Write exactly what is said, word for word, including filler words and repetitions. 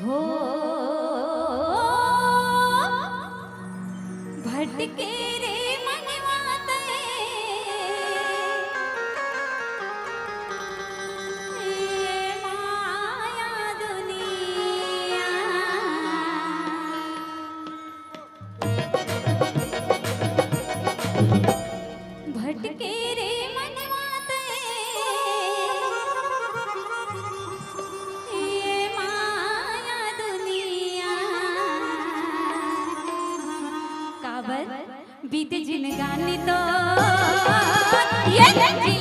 हो भटके रे मनवा तैं, ए माया दुनिया। भटके रे मनवा तैं, ए माया दुनिया। काबर बीते जिनगानी तो ये जिनगानी